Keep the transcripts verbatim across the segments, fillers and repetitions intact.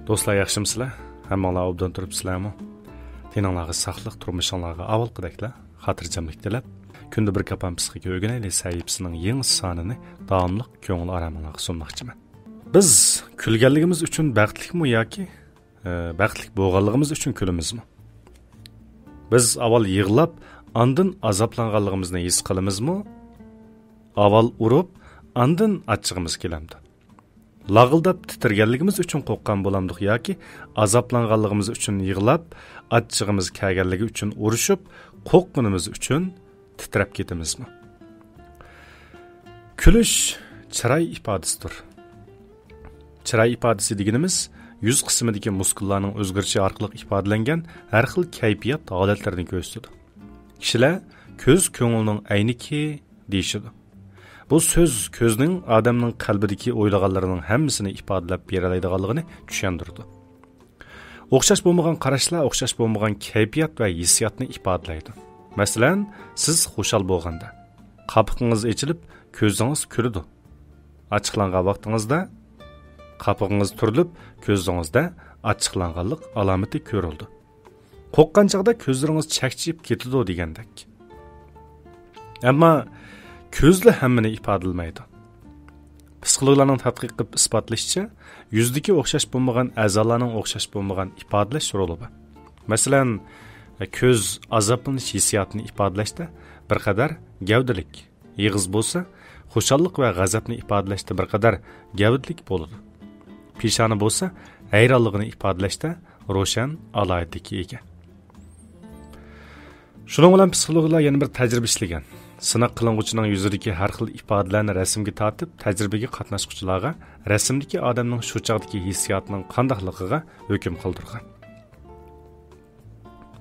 دوستلار، ياخشىمۇسىلەر؟ ھەممىڭلار ئوبدان تۇرۇپسىلەرمۇ؟ تېنىڭلارغا ساقلىق، تۇرمۇشۇڭلارغا ئاۋۋالقىدەكلا خاتىرجەملىك تىلەپ، كۈندە بىر كاپام پىسخىكا ئۆگىنەيلى سەھىپىسىنىڭ يېڭى سانىنى داۋاملىق كۆڭۈل ئارامىڭلارغا سۇنماقچىمەن. بىز كۈلگەنلىكىمىز ئۈچۈن بەختلىكمۇ ياكى، ئە، بەختلىك بولغانلىقىمىز ئۈچۈن كۈلىمىزمۇ؟ بىز ئاۋۋال يىغلاپ، ئاندىن ئازابلانغانلىقىمىزنى ھېس قىلىمىزمۇ؟ ئاۋۋال ئۇرۇپ، ئاندىن ئاچچىقىمىز كېلەمدۇ؟ لاغىلداپ تىترىگەنلىكىمىز ئۈچۈن قورققان بولامدۇق ياكى ئازابلانغانلىقىمىز ئۈچۈن يىغلاپ، ئاچچىقىمىز كەلگەنلىكى ئۈچۈن ئۇرۇشۇپ، قورققىنىمىز ئۈچۈن تىترەپ كېتىمىزمۇ؟ كۈلۈش چىراي ئىپادىسىدۇر. چىراي ئىپادىسى دېگىنىمىز يۈز قىسمىدىكى مۇسكۇللارنىڭ ئۆزگىرىشى ئارقىلىق ئىپادىلەنگەن ھەر خىل كەيپىيات ھالەتلىرىنى كۆرسىتىدۇ. كىشىلەر «كۆز كۆڭۈلنىڭ ئەينىكى» دېيىشىدۇ. بۇ سۆز كۆزنىڭ ئادەمنىڭ قەلبىدىكى ئويلىغانلىرىنىڭ ھەممىسىنى ئىپادىلەپ بېرەلەيدىغانلىقىنى چۈشەندۈرىدۇ. ئوخشاش بولمىغان قاراشلار ئوخشاش بولمىغان كەيپىيات ۋە ھېسسىياتنى ئىپادىلەيدۇ. مەسىلەن، سىز خۇشال بولغاندا قاپىقىڭىز ئېچىلىپ، كۆزىڭىز كۈلىدۇ. ئاچچىقلانغان ۋاقتىڭىزدا قاپىقىڭىز تۈرۈلۈپ، كۆزىڭىزدە ئاچچىقلانغانلىق ئالامىتى كۆرۈلىدۇ. قورققان چاغدا كۆزلىرىڭىز چەكچىيىپ كېتىدۇ دېگەندەك. ئەمما كۆزلا ھەممىنى ئىپادىلىمەيدۇ. پسىخولوگلارنىڭ تەتقىق قىلىپ ئىسپاتلىشىچە، يۈزدىكى ئوخشاش بولمىغان ئەزالارنىڭ ئوخشاش بولمىغان ئىپادىلەش رولى بار. مەسىلەن، كۆز ئازابلىنىش ھېسسىياتىنى ئىپادىلەشتە بىر قەدەر گەۋدىلىك، ئېغىز بولسا خۇشاللىق ۋە غەزەپنى ئىپادىلەشتە بىر قەدەر گەۋدىلىك بولىدۇ. پېشانە بولسا ھەيرانلىقىنى ئىپادىلەشتە روشەن ئالاھىدىلىككە ئىگە. شۇنىڭ بىلەن پسىخولوگلار يەنە بىر تەجرىبە ئىشلىگەن. سىناق قىلىنغۇچىنىڭ يۈزىدىكى ھەر خىل ئىپادىلەرنى رەسىمگە تارتىپ، تەجرىبىگە قاتناشقۇچىلارغا رەسىمدىكى ئادەمنىڭ شۇ چاغدىكى ھېسسىياتىنىڭ قانداقلىقىغا ھۆكۈم قىلدۇرغان.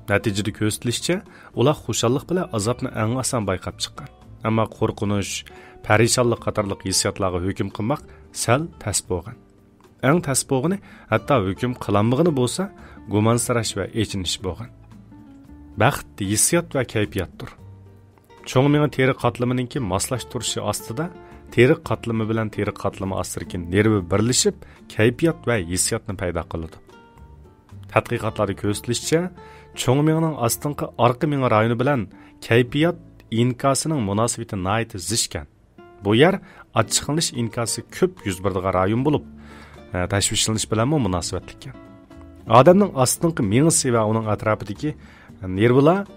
نەتىجىدە كۆرسىتىلىشىچە، ئۇلار خۇشاللىق بىلەن ئازابنى ئەڭ ئاسان بايقاپ چىققان. ئەمما قورقۇنچ، پەرىشانلىق قاتارلىق ھېسسىياتلارغا ھۆكۈم قىلماق سەل تەس بولغان. ئەڭ تەس بولغىنى، ھەتتا ھۆكۈم قىلالمىغىنى بولسا، گۇمانسىراش ۋە ئېچىنىش بولغان. بەخت ھېسسىيات ۋە كەيپىياتتۇر. چوڭ مېڭە تېرە قاتلىمىنىڭكى ماسلاشتۇرۇشى ئاستىدا، تېرە قاتلىمى بىلەن تېرە قاتلىمى ئاستىدىكى نېرۋا بىرلىشىپ، كەيپىيات ۋە ھېسسىياتنى پەيدا قىلىدۇ. تەتقىقاتلاردا كۆرسىتىلىشىچە، چوڭ مېڭىنىڭ ئاستىنقى ئارقا مېڭە رايونى بىلەن كەيپىيات ئىنكاسىنىڭ مۇناسىۋىتى ناھايىتى زىچكەن. بۇ يەر ئاچچىقلىنىش ئىنكاسى كۆپ يۈز بېرىدىغان رايون بولۇپ، تەشۋىشلىنىش بىلەنمۇ مۇناسىۋەتلىككەن. ئادەمنىڭ ئاستىنقى مېڭىسى ۋە ئۇنىڭ ئەتراپىدىكى نېرۋىلار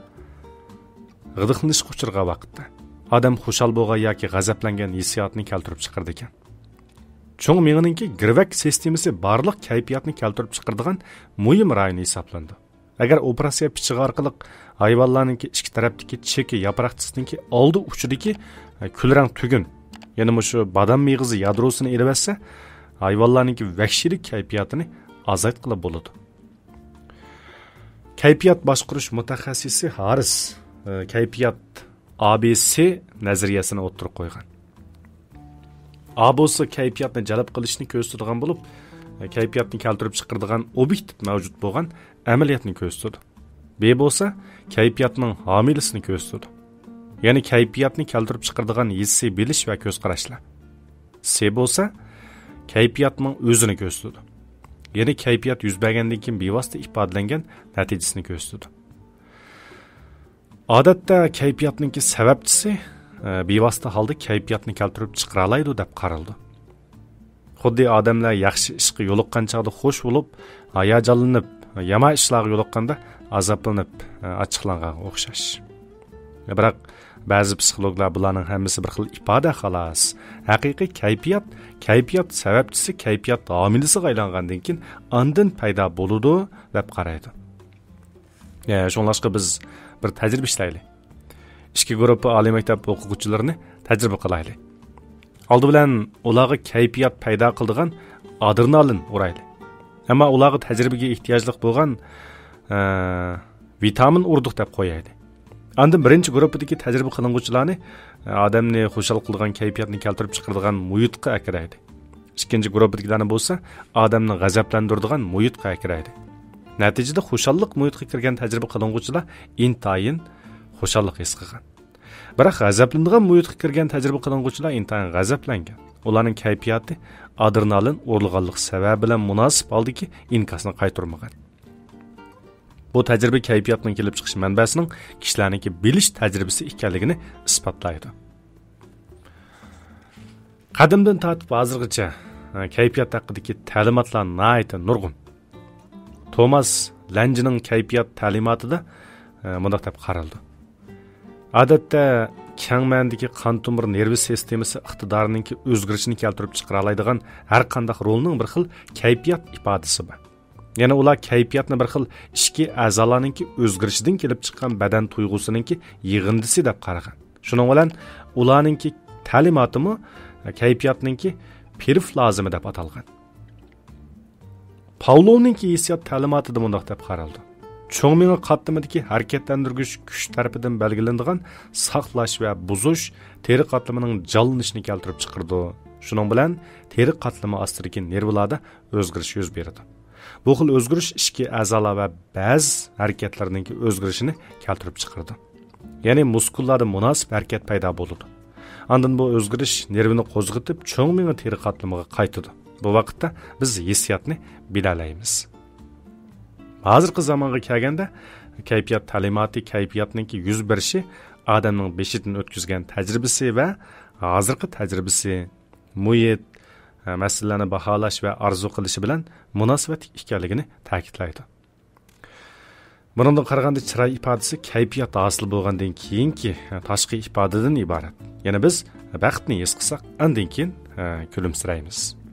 غىدىقلىنىشقا ئۇچرىغان ۋاقىتتا، ئادەم خۇشال بولغان ياكى غەزەپلەنگەن ھېسسىياتنى كەلتۈرۈپ چىقىرىدىكەن. چوڭ مېڭىنىڭكى گىرۋەك سىستېمىسى بارلىق كەيپىياتنى كەلتۈرۈپ چىقىرىدىغان مۇھىم رايون ھېسابلىنىدۇ. ئەگەر ئوپېراتسىيە پىچىقى ئارقىلىق ھايۋانلارنىڭكى ئىككى تەرەپتىكى چېكى ياپراقچىسىنىڭكى ئالدى ئۇچىدىكى، ئە، كۈلرەڭ تۈگۈن، يەنى مۇشۇ بادام مېغىزى يادروسىنى ئېلىۋەتسە، ھايۋانلارنىڭكى ۋەھشىيلىك كەيپىياتىنى ئازايتقىلى بولىدۇ. كەيپىيات باشقۇرۇش مۇتەخەسسىسى ھاررىس، ئە، كەيپىيات ئا بى سى نەزەرىيەسىنى ئوتتۇرىغا قويغان. ئا بولسا كەيپىياتنى جەلپ قىلىشنى كۆرسىتىدىغان بولۇپ، كەيپىياتنى كەلتۈرۈپ چىقىرىدىغان ئوبيېكتىپ مەۋجۇت بولغان ئەمەلىيەتنى كۆرسىتىدۇ. بى بولسا كەيپىياتنىڭ ھامىلىسىنى كۆرسىتىدۇ. يەنى كەيپىياتنى كەلتۈرۈپ چىقىرىدىغان ھېسسىي بىلىش ۋە كۆز قاراشلار. سى بولسا كەيپىياتنىڭ ئۆزىنى كۆرسىتىدۇ. يەنى كەيپىيات يۈز بەرگەندىن كېيىن بىۋاسىتە ئىپادىلەنگەن نەتىجىسىنى كۆرسىتىدۇ. ئادەتتە كەيپىياتنىڭكى سەۋەبچىسى، ئە، بىۋاسىتە ھالدا كەيپىياتنى كەلتۈرۈپ چىقىرالايدۇ دەپ قارىلىدۇ. خۇددى ئادەملەر ياخشى ئىشقا يولۇققان چاغدا خوش بولۇپ، ھاياجانلىنىپ، يامان ئىشلارغا يولۇققاندا ئازابلىنىپ، ئە، ئاچچىقلانغانغا ئوخشاش. بىراق، بەزى پسىخولوگلار بۇلارنىڭ ھەممىسى بىر خىل ئىپادە، خالاس. ھەقىقىي كەيپىيات، كەيپىيات سەۋەبچىسى، كەيپىيات ھامىلىسىغا ئايلانغاندىن كېيىن ئاندىن پەيدا بولىدۇ، دەپ قارايدۇ. ئە، شۇڭلاشقا بىز بىر تەجرىبە ئىشلەيلى. ئىككى گۇرۇپپا ئالىي مەكتەپ ئوقۇغۇچىلىرىنى تەجرىبە قىلايلى. ئالدى بىلەن ئۇلارغا كەيپىيات پەيدا قىلىدىغان ئادرېنالىن ئۇرايلى. ئەمما ئۇلارغا تەجرىبىگە ئېھتىياجلىق بولغان، ئە، ۋىتامىن ئۇردۇق دەپ قويايلى. ئاندىن بىرىنچى گۇرۇپپىدىكى تەجرىبە قىلىنغۇچىلارنى، ئە، ئادەمنى خۇشال قىلىدىغان كەيپىياتنى كەلتۈرۈپ چىقىرىدىغان مۇھىتقا ئەكىرەيلى. ئىككىنچى گۇرۇپپىدىكىلەرنى بولسا ئادەمنى غەزەپلەندۈرىدىغان مۇھىتقا ئەكىرەيلى. نەتىجىدە خۇشاللىق مۇھىتقا كىرگەن تەجرىبە قىلىنغۇچىلار ئىنتايىن خۇشاللىق ھېس قىلغان. بىراق، غەزەپلىنىدىغان مۇھىتقا كىرگەن تەجرىبە قىلىنغۇچىلار ئىنتايىن غەزەپلەنگەن. ئۇلارنىڭ كەيپىياتى ئادرېنالىن ئۇرۇلغانلىق سەۋەبى بىلەن مۇناسىپ ھالدىكى ئىنكاسنى قايتۇرمىغان. بۇ تەجرىبە كەيپىياتنىڭ كېلىپ چىقىش مەنبەسىنىڭ كىشىلەرنىڭكى بىلىش تەجرىبىسى ئىكەنلىكىنى ئىسپاتلايدۇ. قەدىمدىن تارتىپ ھازىرغىچە، ھە، كەيپىيات ھەققىدىكى تەلىماتلار ناھايىتى نۇرغۇن. توماس لەنجنىڭ كەيپىيات تەلىماتىدا، ھە، مۇنداق دەپ قارالىدۇ. ئادەتتە، كەڭ مەنىدىكى قان تومۇر نېرۋا سىستېمىسى ئىقتىدارىنىڭكى ئۆزگىرىشىنى كەلتۈرۈپ چىقىرالايدىغان ھەر قانداق رولنىڭ بىر خىل كەيپىيات ئىپادىسى بار. يەنى ئۇلار كەيپىياتنى بىر خىل ئىچكى ئەزالارنىڭكى ئۆزگىرىشىدىن كېلىپ چىققان بەدەن تۇيغۇسىنىڭكى يىغىندىسى دەپ قارىغان. شۇنىڭ بىلەن ئۇلارنىڭكى تەلىماتىمۇ كەيپىياتنىڭكى پېرىفلازمى دەپ ئاتالغان. پاۋلونىڭكى ھېسسىيات تەلىماتىدا مۇنداق دەپ قارالدى: چوڭ مېڭە قاتلىمىدىكى ھەرىكەتلەندۈرگۈچ كۈچ تەرىپىدىن بەلگىلىنىدىغان ساقلاش ۋە بۇزۇش تېرە قاتلىمىنىڭ جانلىنىشىنى كەلتۈرۈپ چىقىرىدۇ. شۇنىڭ بىلەن تېرە قاتلىمى ئاستىدىكى نېرۋىلاردا ئۆزگىرىش يۈز بېرىدۇ. بۇ خىل ئۆزگىرىش ئىچكى ئەزالار ۋە بەز ھەرىكەتلەرنىڭكى ئۆزگىرىشىنى كەلتۈرۈپ چىقىرىدۇ. يەنى مۇسكۇللاردا مۇناسىپ ھەرىكەت پەيدا بولىدۇ. ئاندىن بۇ ئۆزگىرىش نېرۋىنى قوزغىتىپ، چوڭ مېڭە تېرە قاتلىمىغا قايتىدۇ. بۇ ۋاقىتتا بىز ھېسسىياتنى بىلەلەيمىز. ھازىرقى زامانغا كەلگەندە، كەيپىيات تەلىماتى كەيپىياتنىڭكى يۈز بېرىشى ئادەمنىڭ بېشىدىن ئۆتكۈزگەن تەجرىبىسى ۋە ھازىرقى تەجرىبىسى، مۇھىت، مەسىلىلەرنى باھالاش ۋە ئارزۇ قىلىشى بىلەن مۇناسىۋەتلىك ئىكەنلىكىنى تەكىتلەيدۇ. بۇنىڭدىن قارىغاندا، چىراي ئىپادىسى كەيپىيات ھاسىل بولغاندىن كېيىنكى تاشقى ئىپادىدىن ئىبارەت. يەنى بىز بەختنى ھېس قىلساق، ئاندىن كېيىن، ھە، كۈلۈمسىرەيمىز.